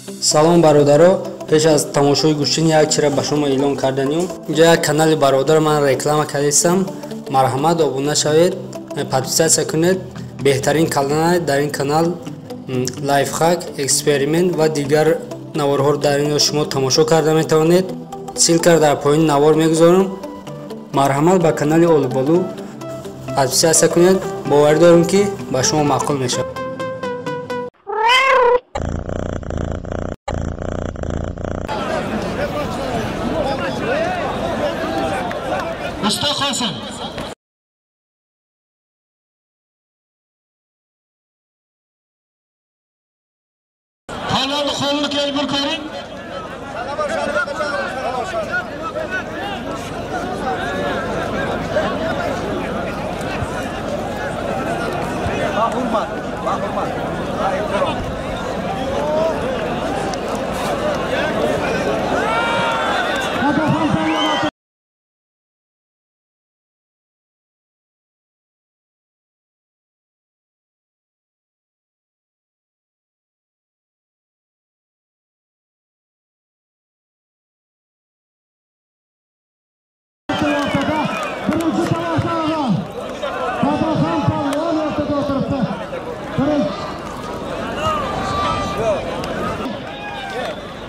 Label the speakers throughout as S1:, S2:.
S1: Салом бародаро, пеш аз тамошои гӯштини як чира ба шумо эълон карданем. Инҷа як канали бародар ман реклама кардистам. Марҳамат, обуна шавед, подписаться кунед. Беҳтарин канал дар ин канал лайфхак, эксперимент ва дигар наворҳоро дар ин шумо тамошо карда метавонед. Ссылкаро дар поёни навор мегузорам. Марҳамат, ба канали Олуболу подписаться кунед. Боварӣ дорам, ки ба шумо маъқул мешавад.
S2: Usta Qosim. Polvonni qo'lini kelib bir ko'ring.
S3: Bahurmat, bahurmat. Ehtirom.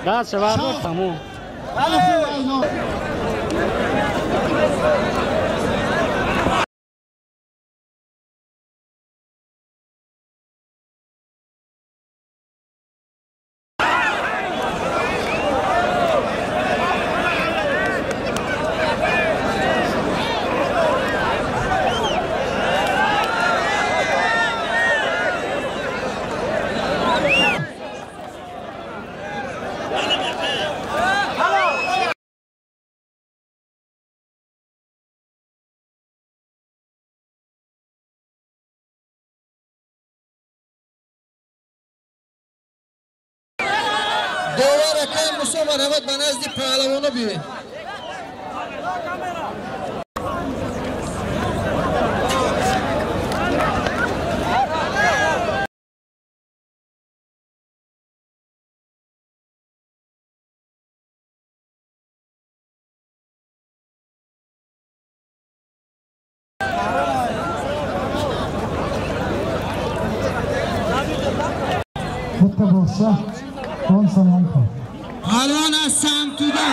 S1: Даст шавад, тамом.
S2: Довар акай Мусо, марҳамат, ба назди паҳлавона биёед.
S4: Bitta bo'lsa 10 somon pul.
S2: Polvon аз Samtuda.